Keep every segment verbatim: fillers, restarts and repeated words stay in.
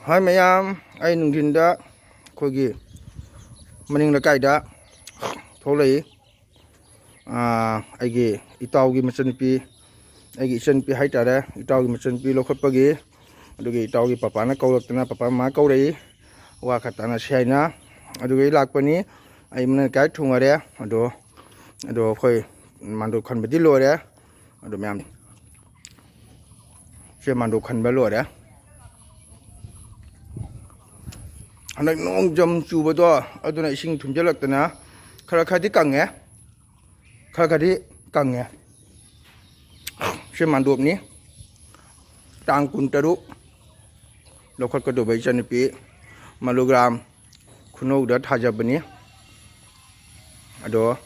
ꯍꯥꯏ ꯃꯌꯥꯝ, ꯑꯩ ꯅꯨꯡꯊꯤꯟꯗ ꯑꯩꯈꯣꯏꯒꯤ ꯃꯅꯤꯡ ꯂꯩꯀꯥꯏꯗ ꯊꯣꯛꯂꯛꯏ꯫ ꯑꯥ, ꯑꯩꯒꯤ ꯏꯇꯥꯎꯒꯤ ꯃꯆꯟꯅꯨꯄꯤ, ꯑꯩꯒꯤ ꯏꯆꯟꯅꯨꯄꯤ ꯍꯥꯏꯇꯥꯔꯦ, ꯏꯇꯥꯎꯒꯤ ꯃꯆꯟꯅꯨꯄꯤ ꯂꯧꯈꯠꯄꯒꯤ, ꯑꯗꯨꯒꯤ ꯏꯇꯥꯎꯒꯤ ꯄꯄꯥꯅ ꯀꯧꯔꯛꯇꯅ, ꯄꯄꯥ ꯃꯃꯥ ꯀꯧꯔꯛꯏ, ꯋꯥ ꯈꯔ ꯇꯥꯟꯅꯁꯤ ꯍꯥꯏꯅ꯫ ꯑꯗꯨꯒꯤ ꯂꯥꯛꯄꯅꯤ꯫ ꯑꯩ ꯃꯅꯤꯡ ꯂꯩꯀꯥꯏ ꯊꯨꯡꯉꯔꯦ꯫ ꯑꯗꯣ, ꯑꯗꯣ ꯑꯩꯈꯣꯏ ꯃꯥꯟꯗꯣꯞ ꯈꯟꯕꯗꯤ ꯂꯣꯏꯔꯦ꯫ ꯑꯗꯣ ꯃꯌꯥꯝ ꯁꯦ ꯃꯥꯟꯗꯣꯞ ꯈꯟꯕ ꯂꯣꯏꯔꯦ꯫ ꯍꯟꯗꯛ ꯅꯣꯡ ꯖꯝ ꯆꯨꯕꯗꯣ, ꯑꯗꯨꯅ ꯏꯁꯤꯡ ꯊꯨꯝꯖꯤꯜꯂꯛꯇꯅ ꯈꯔ ꯈꯔꯗꯤ ꯀꯪꯉꯦ, ꯈꯔ ꯈꯔꯗꯤ ꯀꯪꯉꯦ꯫ ꯁꯤ ꯃꯥꯟꯗꯣꯞꯅꯤ, ꯇꯥꯡ ꯀꯨꯟꯇꯔꯨꯛ ꯂꯧꯈꯠꯀꯗꯧꯕ ꯏꯆꯟꯅꯨꯄꯤ ꯃꯂꯨꯒ꯭ꯔꯥꯝ ꯈꯨꯅꯧꯗ ꯊꯥꯖꯕꯅꯤ꯫ ꯑꯗꯣ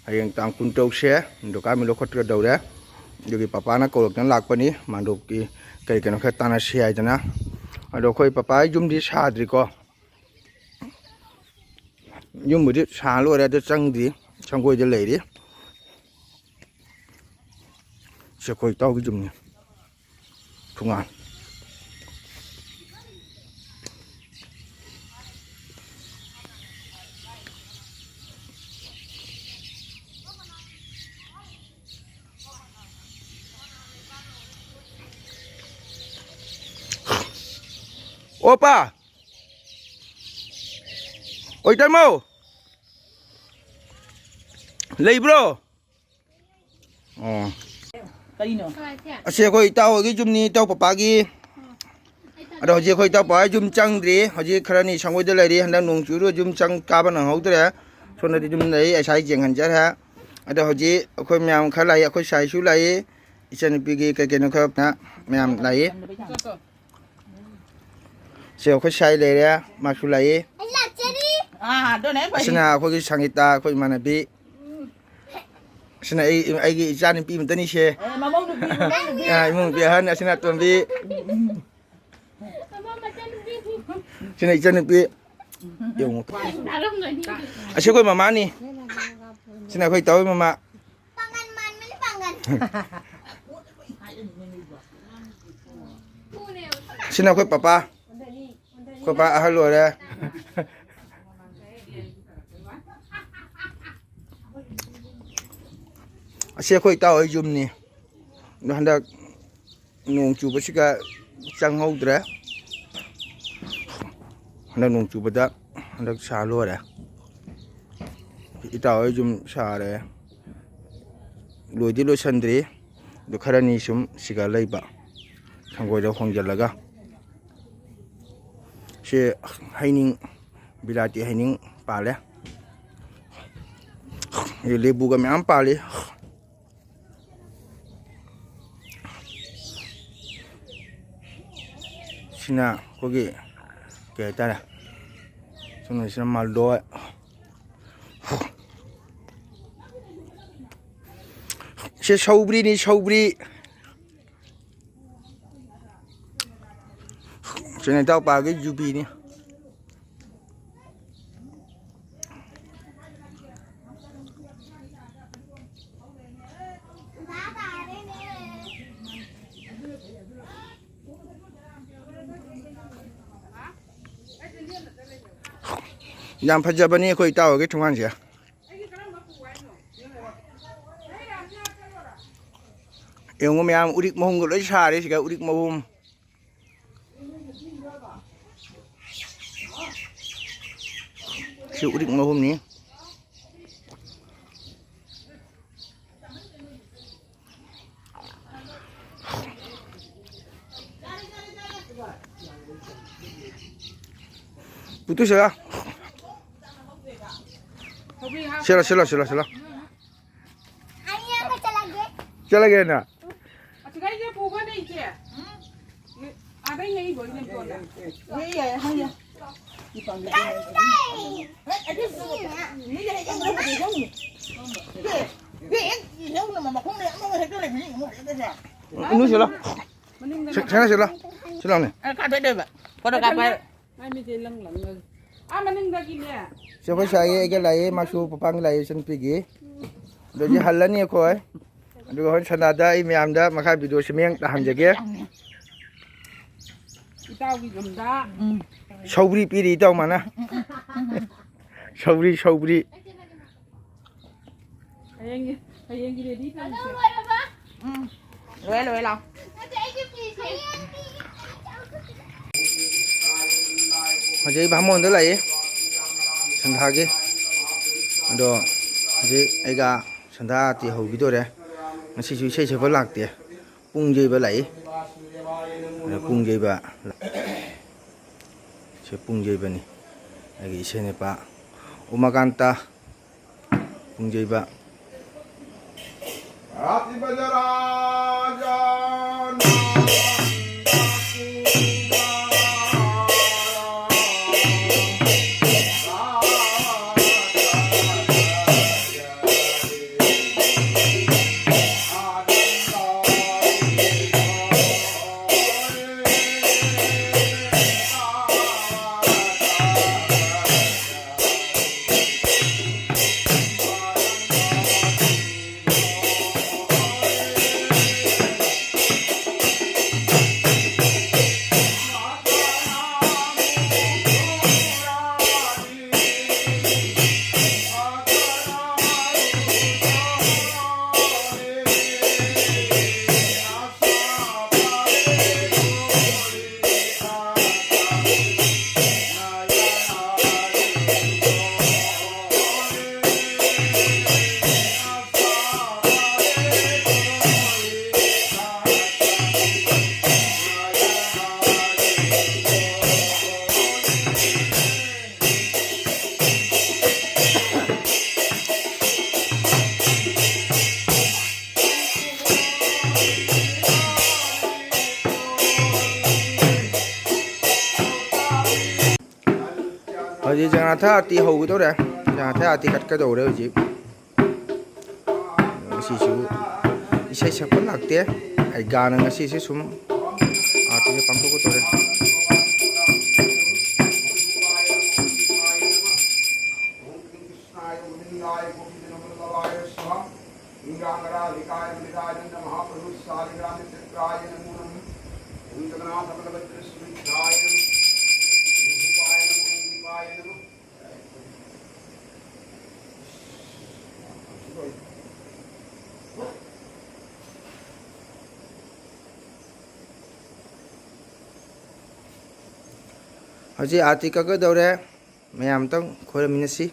ꯍꯌꯦꯡ ꯇꯥꯡ ꯀꯨꯟꯇꯔꯨꯛꯁꯦ ꯗꯨꯀꯥꯟ ꯃꯤ ꯂꯧꯈꯠꯀꯗꯧꯔꯦ꯫ ꯑꯗꯨꯒꯤ ꯄꯄꯥꯅ ꯀꯧꯔꯛꯇꯅ ꯂꯥꯛꯄꯅꯤ, ꯃꯥꯟꯗꯣꯞꯀꯤ ꯀꯔꯤ ꯀꯩꯅꯣ ꯈꯔ ꯇꯥꯟꯅꯁꯤ ꯍꯥꯏꯗꯅ꯫ ꯑꯗꯣ ꯑꯩꯈꯣꯏ ꯄꯄꯥ ꯌꯨꯝꯗꯤ ꯁꯥꯗ꯭ꯔꯤꯀꯣ, ꯌꯨꯝꯕꯨꯗꯤ ꯁꯥ ꯂꯣꯏꯔꯦ, ꯑꯗꯨ ꯆꯪꯗ꯭ꯔꯤ, ꯁꯪꯒꯣꯏꯗ ꯂꯩꯔꯤ꯫ ꯁꯤ ꯑꯩꯈꯣꯏ ꯏꯇꯥꯎꯒꯤ ꯌꯨꯝꯅꯤ꯫ ꯊꯣꯡꯒꯥꯟ꯫ ꯑꯣꯄꯥ! ꯑꯣꯏ, ꯇꯥꯃꯣ! ꯂꯩꯕ꯭ꯔꯣ? ꯑꯣ꯫ ꯀꯔꯤꯅꯣ? ꯑꯁꯤ ꯑꯩꯈꯣꯏ ꯏꯇꯥꯎ ꯍꯣꯏꯒꯤ ꯌꯨꯝꯅꯤ, ꯏꯇꯥꯎ ꯄꯄꯥꯒꯤ꯫ ꯑꯗꯣ ꯍꯧꯖꯤꯛ ꯑꯩꯈꯣꯏ ꯏꯇꯥꯎ ꯄꯄꯥ ꯌꯨꯝ ꯆꯪꯗ꯭ꯔꯤ꯫ ꯍꯧꯖꯤꯛ ꯈꯔꯅꯤ ꯁꯪꯒꯣꯏꯗ ꯂꯩꯔꯤ꯫ ꯍꯟꯗꯛ ꯅꯣꯡ ꯆꯨꯔ ꯌꯨꯝ ꯆꯪ ꯀꯥꯕ ꯅꯪꯍꯧꯗ꯭ꯔꯦ꯫ ꯁꯣꯝꯗꯗꯤ ꯑꯗꯨꯝ ꯂꯩ, ꯉꯁꯥꯏ ꯌꯦꯡꯍꯟꯖꯔꯦ꯫ ꯑꯗꯣ ꯍꯧꯖꯤꯛ ꯑꯩꯈꯣꯏ ꯃꯌꯥꯝ ꯈꯔ ꯂꯥꯛꯏ꯫ ꯑꯩꯈꯣꯏ ꯁꯥꯏꯁꯨ ꯂꯥꯛꯏ꯫ ꯏꯆꯟꯅꯨꯄꯤꯒꯤ ꯀꯩ ꯀꯩꯅꯣ ꯈꯔ ꯃꯌꯥꯝ ꯂꯥꯛꯏ꯫ ꯁꯦ, ꯑꯩꯈꯣꯏ ꯁꯥꯏ ꯂꯩꯔꯦ, ꯃꯥꯁꯨ ꯂꯥꯛꯏ꯫ ꯑꯥ, ꯑꯗꯨꯅ ꯍꯦꯟꯅ ꯐꯩ꯫ ꯑꯁꯤꯅ ꯑꯩꯈꯣꯏꯒꯤ ꯁꯪꯒꯤꯇꯥ, ꯑꯩꯈꯣꯏ ꯏꯃꯥꯟꯅꯕꯤ꯫ ꯑꯁꯤꯅ ꯑꯩ, ꯑꯩꯒꯤ ꯏꯆꯥ ꯅꯨꯄꯤ ꯑꯃꯇꯅꯤꯁꯦ꯫ ꯑꯦ, ꯃꯃꯧ ꯅꯨꯄꯤ, ꯃꯃꯧ ꯅꯨꯄꯤ꯫ ꯑꯥ, ꯏꯃꯨꯡ ꯅꯨꯄꯤ ꯑꯍꯟ, ꯑꯁꯤꯅ ꯑꯇꯣꯝꯕꯤ꯫ ꯁꯤꯅ ꯏꯆꯟꯅꯨꯄꯤ꯫ ꯌꯦꯡꯉꯨ꯫ ꯑꯁꯤ ꯑꯩꯈꯣꯏ ꯃꯃꯥꯅꯤ꯫ ꯁꯤꯅ ꯑꯩꯈꯣꯏ ꯇꯥꯎꯒꯤ ꯃꯃꯥ꯫ ꯄꯥꯡꯒꯟ ꯃꯥꯟꯕꯅꯤ, ꯄꯥꯡꯒꯟ꯫ ꯁꯤꯅ ꯑꯩꯈꯣꯏ ꯄꯄꯥ꯫ ꯑꯩꯈꯣꯏ ꯄꯥ ꯑꯍꯜ ꯑꯣꯏꯔꯦ꯫ ꯑꯁꯤ ꯑꯩꯈꯣꯏ ꯏꯇꯥꯎ ꯍꯣꯏ ꯌꯨꯝꯅꯤ꯫ ꯑꯗꯣ ꯍꯟꯗꯛ ꯅꯣꯡ ꯆꯨꯕꯁꯤꯒ ꯆꯪꯍꯧꯗ꯭ꯔꯦ꯫ ꯍꯟꯗꯛ ꯅꯣꯡ ꯆꯨꯕꯗ ꯍꯟꯗꯛ ꯁꯥ ꯂꯣꯏꯔꯦ꯫ ꯏꯇꯥꯎ ꯍꯣꯏ ꯌꯨꯝ ꯁꯥꯔꯦ꯫ ꯂꯣꯏꯗꯤ ꯂꯣꯏꯁꯟꯗ꯭ꯔꯤ꯫ ꯑꯗꯨ ꯈꯔꯅꯤ ꯁꯨꯝ ꯁꯤꯒ ꯂꯩꯕ꯫ ꯁꯪꯒꯣꯏꯗ ꯍꯣꯡꯖꯤꯜꯂꯒ꯫ ꯁꯤ ꯍꯩꯅꯤꯡ, ꯕꯤꯂꯥꯇꯤ ꯍꯩꯅꯤꯡ ꯄꯥꯜꯂꯦ꯫ ꯂꯦꯕꯨꯒ ꯃꯌꯥꯝ ꯄꯥꯜꯂꯤ꯫ ꯁꯤꯅ ꯑꯩꯈꯣꯏꯒꯤ ꯀꯩ ꯍꯥꯏꯇꯥꯔꯦ, ꯁꯣꯝꯗꯁꯤꯅ ꯃꯥꯜꯗꯣꯏ꯫ ꯁꯤ ꯁꯧꯒ꯭ꯔꯤꯅꯤ, ꯁꯧꯒ꯭ꯔꯤ꯫ ꯁꯤꯅ ꯏꯇꯥꯎꯄꯥꯒꯤ ꯌꯨꯕꯤꯅꯤ꯫ ꯌꯥꯝ ꯐꯖꯕꯅꯤ ꯑꯩꯈꯣꯏ ꯏꯇꯥꯎ ꯍꯣꯏꯒꯤ ꯊꯣꯡꯒꯥꯟꯁꯦ꯫ ꯌꯦꯡꯉꯨ ꯃꯌꯥꯝ, ꯎꯔꯤꯛ ꯃꯍꯨꯝꯒ ꯂꯣꯏ ꯁꯥꯔꯦ ꯁꯤꯒ, ꯎꯔꯤꯛ ꯃꯍꯨꯝ꯫ ꯁꯤ ꯎꯔꯤꯛ ꯃꯍꯨꯝꯅꯤ꯫ ꯄꯨꯠꯇꯨ ꯁꯤꯂꯥ꯫ ꯁꯤꯂꯥ, ꯁꯤꯂꯥ, ꯁꯤꯂꯥ, ꯁꯤꯂꯥ꯫ ꯆꯠꯂꯒꯦ ꯅ꯫ ꯑꯁꯤꯗꯩꯁꯦ ꯄꯨꯒꯅꯤ ꯏꯆꯦ꯫ ꯑꯥꯗꯩ ꯂꯩꯕ ꯑꯣꯏꯅ ꯄꯨꯔꯛꯑꯣ꯫ ꯍꯣꯏ, ꯌꯥꯏ, ꯍꯣꯏ, ꯌꯥꯏ꯫ ꯏꯅꯨ ꯁꯤꯂꯥ꯫ ꯃꯅꯤꯡꯗ ꯁꯤ-, ꯁꯤꯂꯥ, ꯁꯤꯂꯥ꯫ ꯁꯤꯂꯥꯎꯅꯦ꯫ ꯑ, ꯀꯥꯞꯊꯣꯛꯇꯣꯏꯕ꯫ ꯐꯣꯇꯣ ꯀꯥꯞꯄ꯫ ꯃꯥꯏ ꯃꯤꯠꯁꯦ ꯂꯪ ꯂꯪꯉꯒ꯫ ꯑꯥ ꯃꯅꯤꯡꯗꯒꯤꯅꯦ꯫ ꯆꯦ ꯑꯩꯈꯣꯏ ꯁꯥꯏꯒꯤ ꯑꯩꯒ ꯂꯥꯛꯑꯦ, ꯃꯥꯁꯨ ꯄꯄꯥꯡꯒꯤ ꯂꯥꯛꯑꯦ, ꯏꯆꯟꯅꯨꯄꯤꯒꯤ꯫ ꯑꯗꯒꯤ ꯍꯜꯂꯅꯤ ꯑꯩꯈꯣꯏ꯫ ꯑꯗꯨꯒ ꯍꯣꯔꯦꯟ ꯁꯟꯗꯥꯗ ꯑꯩ ꯃꯌꯥꯝꯗ ꯃꯈꯥ ꯚꯤꯗꯤꯑꯣꯁꯤ ꯃꯌꯦꯡ ꯇꯥꯍꯟꯖꯒꯦ꯫ ꯏꯇꯥꯎꯒꯤ ꯂꯝꯗ꯫ ꯎꯝ꯫ ꯁꯧꯒ꯭ꯔꯤ ꯄꯤꯔꯤ ꯏꯇꯥꯎ ꯃꯥꯅ꯫ ꯁꯧꯒ꯭ꯔꯤ, ꯁꯧꯒ꯭ꯔꯤ꯫ ꯍꯌꯦꯡꯒꯤ, ꯍꯌꯦꯡꯒꯤ ready ꯇꯧꯔꯁꯦ꯫ ꯎꯝ꯫ ꯂꯣꯏꯔꯦ, ꯂꯣꯏꯔꯦ, ꯂꯥꯎ꯫ ꯍꯧꯖꯤꯛ ꯕꯥꯃꯣꯟꯗ ꯂꯥꯛꯏ ꯁꯟꯗꯥꯒꯤ꯫ ꯑꯗꯣ ꯍꯧꯖꯤꯛ ꯑꯩꯒ ꯁꯟꯗꯥ ꯑꯥꯔꯇꯤ ꯍꯧꯈꯤꯗꯣꯔꯦ꯫ ꯉꯁꯤꯁꯨ ꯏꯁꯩ ꯁꯛꯄ ꯂꯥꯛꯇꯦ꯫ ꯄꯨꯡ ꯌꯩꯕ ꯂꯥꯛꯏ꯫ ꯑꯗ ꯄꯨꯡ ꯌꯩꯕ ꯁꯤ ꯄꯨꯡ ꯌꯩꯕꯅꯤ꯫ ꯑꯩꯒꯤ ꯏꯁꯩ ꯅꯨꯄꯥ ꯎꯃꯥꯀꯥꯟꯇ ꯄꯨꯡ ꯌꯩꯕ꯫ ꯍꯧꯖꯤꯛ ꯖꯒꯅꯥꯊ ꯑꯥꯔꯇꯤ ꯍꯧꯒꯗꯧꯔꯦ꯫ ꯖꯒꯅꯥꯊ ꯑꯥꯔꯇꯤ ꯀꯠꯀꯗꯧꯔꯦ ꯍꯧꯖꯤꯛ꯫ ꯉꯁꯤꯁꯨ ꯏꯁꯩ ꯁꯛꯄ ꯂꯥꯛꯇꯦ꯫ ꯑꯩ ꯒꯥꯅ ꯉꯁꯤꯁꯦ ꯁꯨꯝ ꯑꯥꯔꯇꯤꯁꯦ ꯄꯥꯡꯊꯣꯛꯀꯗꯧꯔꯦ꯫ राधिकाय नमः, महाप्रभु शालिग्राम चित्राय नमो नमः। ओम जगन्नाथ बलभद्र सुभद्राय नमः। ओम रूपाय नमः, ओम दीपाय नमः। ꯍꯧꯖꯤꯛ ꯑꯥꯔꯇꯤ ꯀꯛꯀꯗꯧꯔꯦ꯫ ꯃꯌꯥꯝ ꯑꯝꯇꯪ ꯈꯣꯏꯔꯝꯃꯤꯟꯅꯁꯤ꯫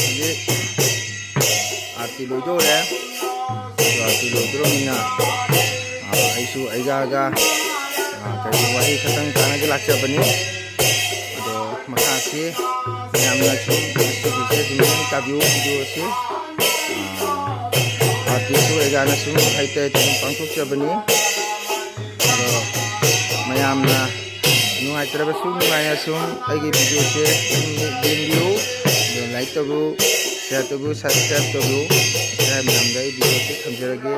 ꯍꯧꯖꯤꯛ ꯑꯥꯔꯇꯤ ꯂꯣꯏꯗꯧꯔꯦ꯫ ꯑꯗꯣ ꯑꯥꯔꯇꯤ ꯂꯣꯏꯗꯧꯔꯕꯅꯤꯅ, ꯑꯥ, ꯑꯩꯁꯨ ꯑꯩꯒꯥꯒ, ꯑ, ꯀꯔꯤ ꯋꯥꯍꯩ ꯈꯛꯇꯪ ꯇꯥꯟꯅꯒꯦ ꯂꯥꯛꯆꯕꯅꯤ꯫ ꯑꯗꯣ ꯃꯈꯥꯁꯤ ꯃꯌꯥꯝꯅ ꯁꯨꯝ ꯃꯁꯤꯒꯤꯁꯦ ꯑꯗꯨꯝ ꯇꯥꯕꯤꯌꯨ, video ꯑꯁꯤ꯫ ꯑ, party ꯁꯨ ꯑꯩꯒꯥꯅ ꯁꯨꯝ ꯍꯩꯇ ꯍꯩꯇ ꯁꯨꯝ ꯄꯥꯡꯊꯣꯛꯆꯕꯅꯤ꯫ ꯑꯗꯣ ꯃꯌꯥꯝꯅ ꯅꯨꯡꯉꯥꯏꯇ꯭ꯔꯕꯁꯨ ꯅꯨꯡꯉꯥꯏꯅ ꯁꯨꯝ ꯑꯩꯒꯤ video ꯁꯦ ꯁꯨꯝ ꯌꯦꯡꯕꯤꯌꯨ꯫ ꯑꯗꯣ like ꯇꯧꯕꯤꯌꯨ, share ꯇꯧꯕꯤꯌꯨ, subscribe ꯇꯧꯕꯤꯌꯨ꯫ ꯃꯌꯥꯝꯗ ꯑꯩ video ꯁꯦ ꯊꯝꯖꯔꯒꯦ꯫